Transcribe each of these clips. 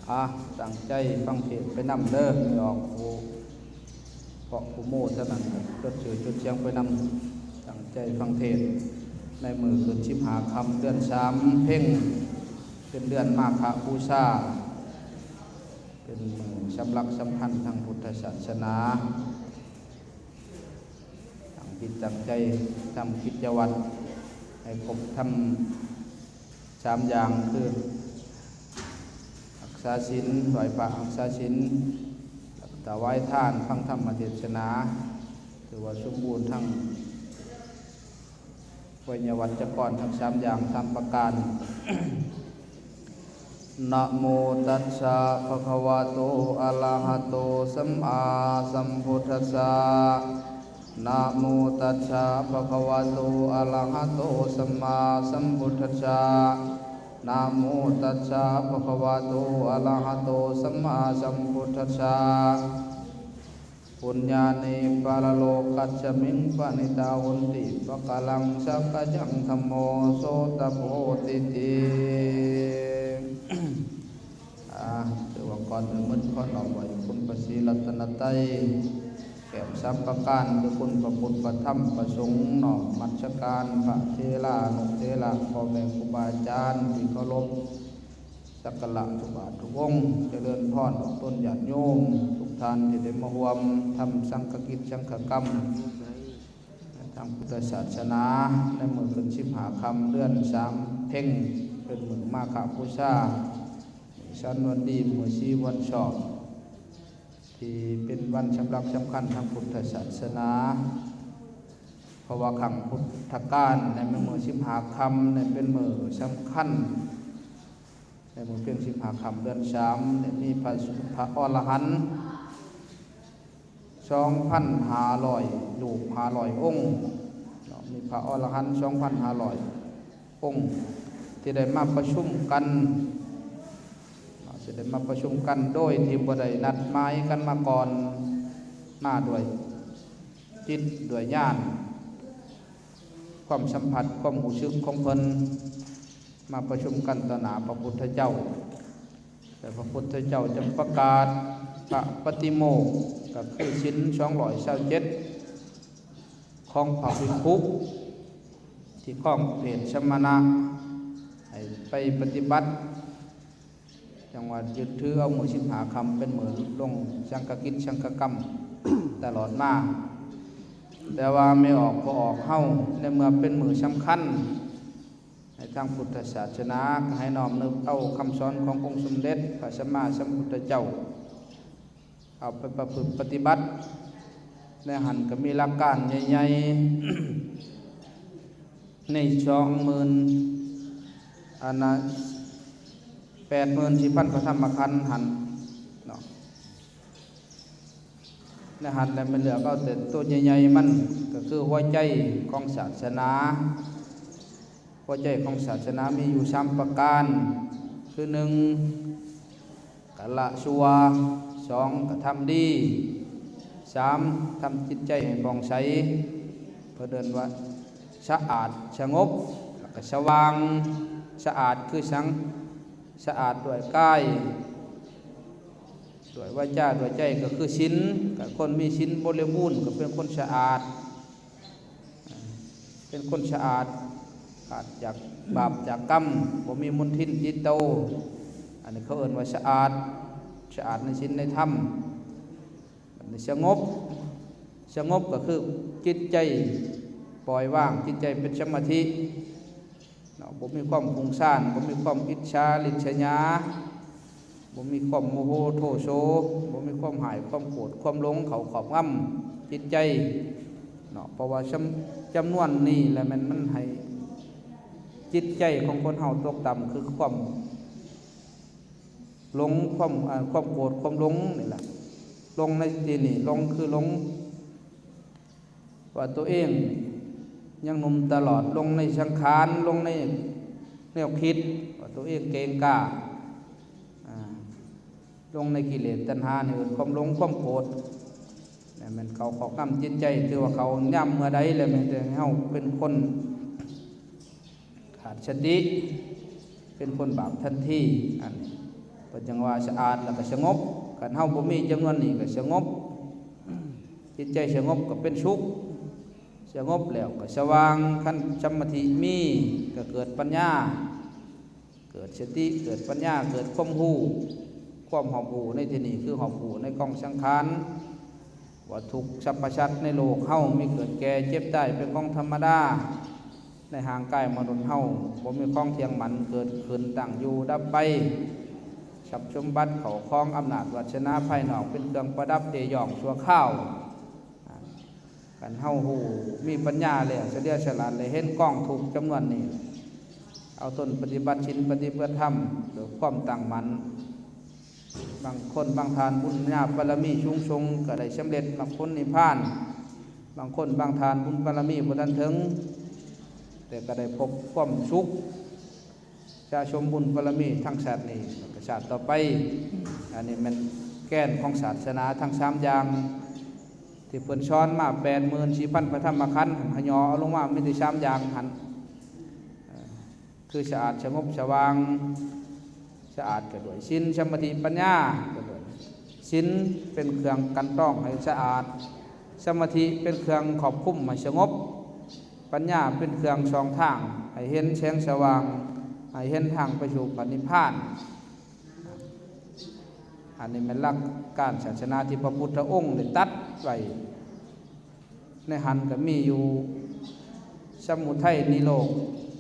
ອາ ຕັ້ງໃຈຟັງເທດໄປນຳເດີ ອອກຜູ້ເພາະຜູ້ໂມເທົ່ານັ້ນ ຈົດຊື່ຈົດສຽງໄປນຳ ຕັ້ງໃຈຟັງເທດໃນມື້ຂຶ້ນສິບຫ້າຄ່ຳເດືອນສາມເພັງ ເປັນເດືອນມາຄະບູຊາ ເປັນມື້ສຳລັກສຳຄັນທາງພຸດທະສາສະໜາ. ຕັ້ງຈິດຕັ້ງໃຈທຳກິດຈະວັດໃຫ້ຄົບທຳສາມຢ່າງ ຄື ຮັກສາສິນ ໄຫວ້ພະຮັກສາສິນ ແລະ ຖວາຍທານ ຟັງທຳມະເທດສະໜາ ຖືວ່າສົມບູນທັງໄວຍະວັດຈະກອນທັງສາມຢ່າງສາມປະການ. ນະໂມຕັດສະ ພະຄະວະໂຕ ອະລະຫະໂຕ ສຳມາສຳພຸດທັດສະ. ນະໂມຕັດສະ ພະຄະວະໂຕ ອະລະຫະໂຕ ສຳມາສຳພຸດທັດສະ. ນະໂມຕັດສະ ພະຄະວະໂຕ ອະລະຫະໂຕ ສຳມາສຳພຸດທັດສະ. ປຸນຍານິປະລະໂລກັດສະມິງ ປະນິຕາໂຫນຕິ ປະກາລັງສັກກະຈັງ ທຳໂມໂສຕະໂພຕິຕິ. ອາ ຖືວ່າກ່ອນອື່ນໝົດ ຂໍນ້ອມໄຫວ້ຄຸນພະສີລັດຕະນະໄຕ ແກ້ມສາມປະການ ຄືຄຸນພະພຸດ ພະທຳ ພະສົງ, ນ້ອມນະມັດສະການພະເຖລານຸເຖລະ ພໍ່ແມ່ຄູບາອາຈານທີ່ເຄົາລົບ ສັກກາລະທຸກອາດທຸກອົງ, ຈະເລີນພອນອອກຕົນຍາດໂຍມທຸກທ່ານທີ່ໄດ້ມາຮ່ວມທຳສັງຄະກິດສັງຄະກຳທາງພຸດທະສາສະໜາ ໃນມື້ຂຶ້ນສິບຫ້າຄ່ຳເດືອນສາມເພັງ ເປັນມື້ມາຄະບູຊາ ສັນວັນດີ ມື້ສີວັນຊອກ ທີ່ເປັນວັນສຳລັກສຳຄັນທາງພຸດທະສາສະໜາ ເພາະວ່າຄັ້ງພຸດທະການໃນມື້ສິບຫ້າຄ່ຳນີ້ເປັນມື້ສຳຄັນ ໃນມື້ພຽງສິບຫ້າຄ່ຳເດືອນສາມ ໄດ້ມີພະ ພະອໍລະຫັນສອງພັນຫ້າຮ້ອຍຮູບ ຫ້າຮ້ອຍອົງເນາະ, ມີພະອໍລະຫັນສອງພັນຫ້າຮ້ອຍອົງ ທີ່ໄດ້ມາປະຊຸມກັນເນາະ, ທີ່ໄດ້ມາປະຊຸມກັນໂດຍທີ່ບໍ່ໄດ້ນັດໝາຍກັນມາກ່ອນ, ມາດ້ວຍຈິດ ດ້ວຍຍານ ຄວາມສຳຜັດ ຄວາມຮູ້ສຶກຂອງເພິ່ນ ມາປະຊຸມກັນຕໍ່ໜ້າພະພຸດທະເຈົ້າ ແລະ ພະພຸດທະເຈົ້າຈຶ່ງປະກາດພະປະຕິໂມກ ກໍຄືສິນສອງຮ້ອຍຊາວເຈັດຂອງພະພິກຂຸທີ່ຄອງເພດສະມະນະ ໃຫ້ໄປປະຕິບັດ ຈັ່ງວ່າຍຶດຖືເອົາມື້ສິບຫ້າຄ່ຳເປັນມື້ລົງສັງຄະກິດສັງຄະກຳຕະຫຼອດມາ. ແຕ່ວ່າແມ່ອອກພໍ່ອອກເຮົາ ໃນເມື່ອເປັນມື້ສຳຄັນໃນທາງພຸດທະສາສະໜາ ກໍໃຫ້ນ້ອມນຶກເອົາຄຳສອນຂອງອົງສົມເດັດພະສຳມາສຳພຸດທະເຈົ້າ ເອົາໄປປະພຶດປະຕິບັດ. ໃນຫັ້ນກໍມີຫຼັກການໃຫຍ່ໆ ໃນສອງໝື່ນ ອັນນະ ແປດໝື່ນສີ່ພັນພະທຳມະຂັນຫັ້ນເນາະ, ໃນຫັ້ນແຫຼະແມ່ນເລືອກເອົາແຕ່ໂຕໃຫຍ່ໆມັນ ກໍຄືຫົວໃຈຂອງສາສະໜາ. ຫົວໃຈຂອງສາສະໜາມີຢູ່ສາມປະການ ຄື ໜຶ່ງ ກະລະຊົ່ວ, ສອງ ກະທຳດີ, ສາມ ທຳຈິດໃຈໃຫ້ຜ່ອງໃສ. ເພິ່ນເອີ້ນວ່າສະອາດສະຫງົບ ແລ້ວກໍສະຫວ່າງ. ສະອາດຄືສັງ? ສະອາດດ້ວຍກາຍ ດ້ວຍວາຈາ ດ້ວຍໃຈ ກໍຄືສິນ. ກໍຄົນມີສິນບໍລິບູນ ກໍເປັນຄົນສະອາດ ເປັນຄົນສະອາດ ປາດຈາກບາບຈາກກຳ ບໍ່ມີມົນທິນຕິດໂຕ. ອັນນີ້ເຂົາເອີ້ນວ່າສະອາດ, ສະອາດໃນສິນໃນທຳ. ບັດນີ້ສະຫງົບ, ສະຫງົບກໍຄືຈິດໃຈປ່ອຍວາງ, ຈິດໃຈເປັນສະມາທິເນາະ, ບໍ່ມີຄວາມຟຸ້ງຊານ, ບໍ່ມີຄວາມອິດສາລິດສະຫຍາ, ບໍ່ມີຄວາມໂມໂຫໂທໂສ, ບໍ່ມີຄວາມຮ້າຍ ຄວາມໂກດ ຄວາມຫຼົງເຂົ້າຄອບງຳຈິດໃຈເນາະ. ເພາະວ່າຈຳ ຈຳນວນນີ້ແຫຼະແມ່ນມັນໃຫ້ຈິດໃຈຂອງຄົນເຮົາຕົກຕ່ຳ ຄືຄວາມຫຼົງ ຄວາມ ເອີ ຄວາມໂກດ ຄວາມຫຼົງນີ້ແຫຼະ. ຫຼົງໃນທີ່ນີ້ ຫຼົງຄືຫຼົງ ວ່າຕົວເອງຍັງໜຸ່ມຕະຫຼອດ, ຫຼົງໃນສັງຂານ, ຫຼົງໃນແນວຄິດ ວ່າຕົວເອງເກັ່ງກ້າ, ອ່າ ຫຼົງໃນກິເລດຕັນຫານີ້ ເອີ້ນຄວາມຫຼົງຄວາມໂກດ. ແມ່ນເຂົ້າຄອບງຳຈິດໃຈ, ຖືວ່າເຂົ້າຍາມເມື່ອໃດແລ້ວ ແມ່ນແຕ່ເຮົາເປັນຄົນ ຂາດສະຕິ ເປັນຄົນບາບທັນທີ. ອັນ ປະ ຈັ່ງວ່າສະອາດແລ້ວກໍສະຫງົບ. ຄັນເຮົາບໍ່ມີຈຳນວນນີ້ກໍສະຫງົບ, ຈິດໃຈສະຫງົບກໍເປັນສຸກ, ສະຫງົບແລ້ວກໍສະຫວ່າງ. ຄັນສະມາທິມີ ກໍເກີດປັນຍາ, ເກີດສະຕິ ເກີດປັນຍາ ເກີດຄວາມຮູ້. ຄວາມຮອບຮູ້ໃນທີ່ນີ້ຄືຮອບຮູ້ໃນກອງສັງຂານ ວ່າທຸກສັບພະສັດໃນໂລກເຮົາມີເກີດແກ່ເຈັບຕາຍເປັນຂອງທຳມະດາ. ໃນຮ່າງກາຍມະນຸດເຮົາບໍ່ມີຂອງທ່ຽງໝັ້ນເກີດຂຶ້ນ, ຕັ້ງຢູ່ ດັບໄປ. ຊັບສົມບັດເຂົ້າຂອງອຳນາດວາດສະໜາພາຍນອກເປັນເຄື່ອງປະດັບເອ້ຍ້ອງຊົ່ວຄາວ. ຄັນເຮົາຮູ້ ມີປັນຍາແລ້ວ ສະຫຼຽວສະຫຼາດ ແລະ ເຫັນກອງທຸກຈຳນວນນີ້, ເອົາຕົນປະຕິບັດສິນ ປະຕິບັດທຳດ້ວຍຄວາມຕັ້ງໝັ້ນ. ບາງຄົນບາງທ່ານ ບຸນຍາບາລະມີສູງສົ່ງ ກໍໄດ້ສຳເລັດມັກຜົນນິບພານ. ບາງຄົນບາງທ່ານ ບຸນບາລະມີບໍ່ທັນເຖິງ ແຕ່ກໍໄດ້ພົບຄວາມສຸກ ສະສົມບຸນບາລະມີທັງຊາດນີ້ ແລະ ຊາດຕໍ່ໄປ. ອັນນີ້ແມ່ນແກນຂອງສາສະໜາທັງສາມຢ່າງ ທີ່ເພິ່ນສອນມາ ແປດໝື່ນສີ່ພັນພະທຳມະຂັນ, ຫະຫຍໍເອົາລົງມາມີແຕ່ສາມຢ່າງຫັ້ນ. ເອີ ຄືສະອາດ ສະຫງົບ ສະຫວ່າງ. ສະອາດກໍດ້ວຍສິນ, ສະມາທິ ປັນຍາກໍດ້ວຍ. ສິນເປັນເຄື່ອງກັ່ນຕອງໃຫ້ສະອາດ, ສະມາທິເປັນເຄື່ອງຄອບຄຸມໃຫ້ສະຫງົບ, ປັນຍາເປັນເຄື່ອງສ່ອງທາງໃຫ້ເຫັນແສງສະຫວ່າງ, ໃຫ້ເຫັນທາງໄປສູ່ພະນິບພານ. ອັນນີ້ແມ່ນຫຼັກການສາສະໜາທີ່ພະພຸດທະອົງໄດ້ຕັດໄວ້. ໃນຫັ້ນກໍມີຢູ່ສະໝຸໄທນິໂຣດ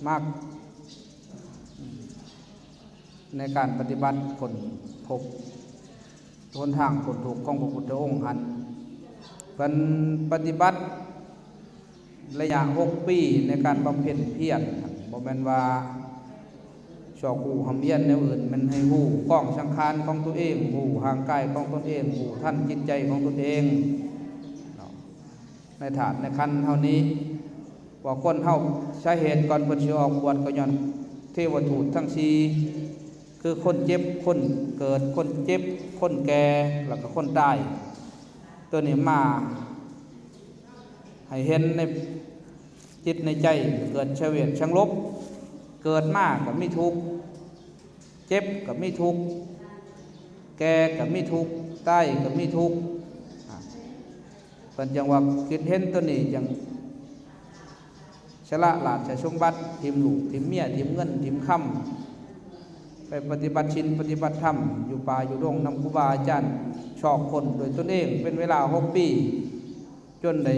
ມັກ ໃນການປະຕິບັດຄົ້ນພົບຫົນທາງພົ້ນທຸກຂອງພະພຸດທະອົງຫັ້ນ. ເພິ່ນປະຕິບັດໄລຍະຫົກປີໃນການບຳເພັນພຽນ, ບໍ່ແມ່ນວ່າຊອກຮູ້ຮ່ຳຮຽນແນວອື່ນ, ແມ່ນໃຫ້ຮູ້ກອງສັງຂານຂອງຕົນເອງ, ຮູ້ຮ່າງກາຍຂອງຕົນເອງ, ຮູ້ທັນຈິດໃຈຂອງຕົນເອງເນາະ. ໃນທາດໃນຂັນເຮົານີ້ ວ່າຄົນເຮົາ ສາເຫດກ່ອນເພິ່ນຊິອອກບວດກໍຍ້ອນເທວະທູດທັງສີ່ ຄືຄົນເຈັບ, ຄົນເກີດ, ຄົນເຈັບ, ຄົນແກ່ ແລ້ວກໍຄົນຕາຍ. ຕົວນີ້ມາໃຫ້ເຫັນໃນຈິດໃນໃຈ ເກີດສະເວດສັງລົບ, ເກີດມາກໍມີທຸກ, ເຈັບກໍມີທຸກ, ແກ່ກໍມີທຸກ, ຕາຍກໍມີທຸກ. ອາ ເພິ່ນຈັ່ງວ່າຄິດເຫັນຕົວນີ້ ຈັ່ງສະຫຼະລາດສະສົມບັດ, ຖິ້ມລູກ, ຖິ້ມເມຍ, ຖິ້ມເງິນ, ຖິ້ມຄຳ, ໄປປະຕິບັດສິນ, ປະຕິບັດທຳ ຢູ່ປ່າຢູ່ດົງນຳຄູບາອາຈານ, ຊອກຄົ້ນດ້ວຍຕົນເອງເປັນເວລາຫົກປີ ຈົນໄດ້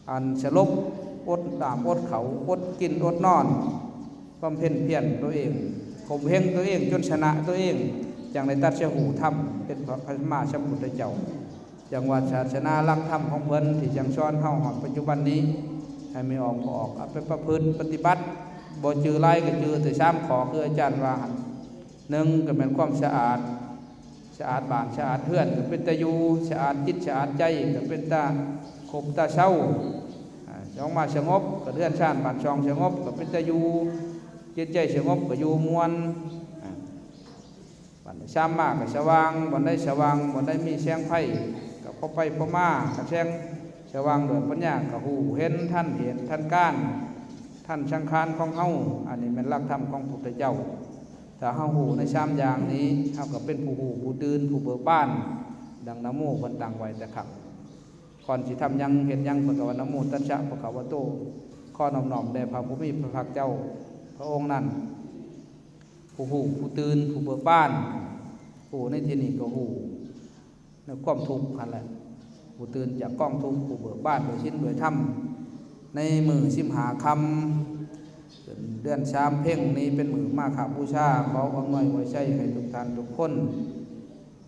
ອັນສະຫຼົບ ອົດນ້ຳອົດເຂົ້າ ອົດກິນອົດນອນ ບຳເພັນພຽນຕົວເອງ, ຂົ່ມເຫງຕົວເອງຈົນຊະນະຕົວເອງ, ຈັ່ງໄດ້ຕັດສະຮູ້ທຳເປັນພະສຳມາສຳພຸດທະເຈົ້າ. ຈັ່ງວ່າສາສະໜາຫຼັກທຳຂອງເພິ່ນທີ່ສັ່ງສອນເຮົາຮອດປັດຈຸບັນນີ້ ໃຫ້ມີອອກບໍ່ອອກ ເອົາໄປປະພຶດປະຕິບັດ, ບໍ່ຈື່ຫຼາຍກໍຈື່ແຕ່ສາມຂໍ້ ຄືອາຈານວ່າຫັ້ນ. ໜຶ່ງກໍແມ່ນຄວາມສະອາດ, ສະອາດບ້ານສະອາດເຮືອນກໍເປັນຕາຢູ່, ສະອາດຈິດສະອາດໃຈກໍເປັນຕາຄົບຕາເຊົາ. ອາ ອອກມາສະຫງົບກໍເຮືອນຊານບ້ານຊ່ອງສະຫງົບກໍເປັນຕາຢູ່, ຈິດໃຈສະຫງົບກໍຢູ່ມ່ວນ. ອາ ບັດຊາມມາກໍສະຫວ່າງ, ບ່ອນໃດສະຫວ່າງ, ບ່ອນໃດມີແສງໄຟກໍພໍໄປພໍມາ, ຄັນແສງສະຫວ່າງດ້ວຍປັນຍາກໍຮູ້ເຫັນທັນເຫດທັນການ, ທັນສັງຂານຂອງເຮົາ. ອັນນີ້ແມ່ນຫຼັກທຳຂອງພຸດທະເຈົ້າ. ຖ້າເຮົາຮູ້ໃນສາມຢ່າງນີ້ ເຮົາກໍເປັນຜູ້ຮູ້, ຜູ້ຕື່ນ, ຜູ້ເບີກບານ. ດັ່ງນະໂມເພິ່ນຕັ້ງໄວ້ແຕ່ຄັ້ງ ກ່ອນຊິທຳຫຍັງເຮັດຫຍັງ ເພິ່ນກໍວ່າ ນະໂມຕັດສະ ພະຄະວະໂຕ, ຂໍນອບນ້ອມແດ່ພະຜູ້ມີພະພາກເຈົ້າພະອົງນັ້ນ, ຜູ້ຮູ້, ຜູ້ຕື່ນ, ຜູ້ເບີກບານ. ຜູ້ໃນທີ່ນີ້ກໍຮູ້ ໃນຄວາມທຸກຫັ້ນແຫຼະ, ຜູ້ຕື່ນຈາກກອງທຸກ, ຜູ້ເບີກບານດ້ວຍສິນດ້ວຍທຳ. ໃນມື້ສິບຫ້າຄ່ຳ ເດືອນສາມເພັງນີ້ ເປັນມື້ມາຄະບູຊາ, ຂໍອຳນວຍອວຍໄຊໃຫ້ທຸກທ່ານທຸກຄົນ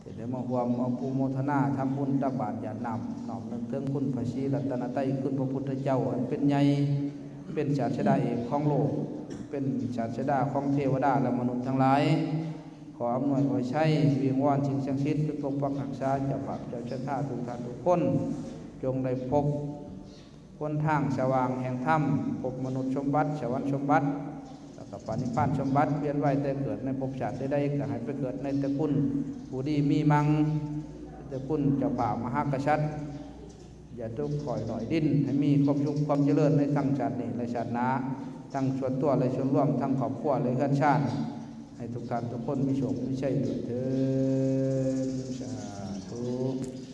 ທີ່ໄດ້ມາຮ່ວມອະນຸໂມທະນາທຳບຸນຕັກບາດຢາດນ້ຳ, ນ້ອມນຶກເຖິງຄຸນພະສີລັດຕະນະໄຕ, ຄຸນພະພຸດທະເຈົ້າອັນເປັນໃຫຍ່, ເປັນສາດສະດາເອກຂອງໂລກ, ເປັນສາດສະດາຂອງເທວະດາ ແລະ ມະນຸດທັງຫຼາຍ. ຂໍອຳນວຍອວຍໄຊ, ວິງວອນສິ່ງສັກສິດ ຈົ່ງປົກປັກຮັກສາເຈົ້າພາບເຈົ້າສັດທາທຸກທ່ານທຸກຄົນ, ຈົ່ງໄດ້ພົບຫົນທາງສະຫວ່າງແຫ່ງທຳ, ພົບມະນຸດສົມບັດ, ສະຫວັນສົມບັດ ແລ້ວກໍພະນິບພານສົມບັດ. ວຽນວ່າຍແຕ່ເກີດໃນພົບຊາດໃດໆ ກໍໃຫ້ໄປເກີດໃນຕະກຸນຜູ້ດີມີມັງ, ຕະກຸນເຈົ້າພາບມະຫາກະສັດ. ຢ່າຕົກຂ້ອຍໜ້ອຍດິນ, ໃຫ້ມີຄວາມສຸກຄວາມຈະເລີນໃນທັງຊາດນີ້ ແລະ ຊາດໜ້າ. ທັງສ່ວນຕົວ ແລະ ສ່ວນລວມ, ທັງຄອບຄົວ ແລະ ເຮືອນຊານ, ໃຫ້ທຸກທ່ານທຸກຄົນມີໂຊກມີໄຊດ້ວຍເທີ້ນ ສາທຸ.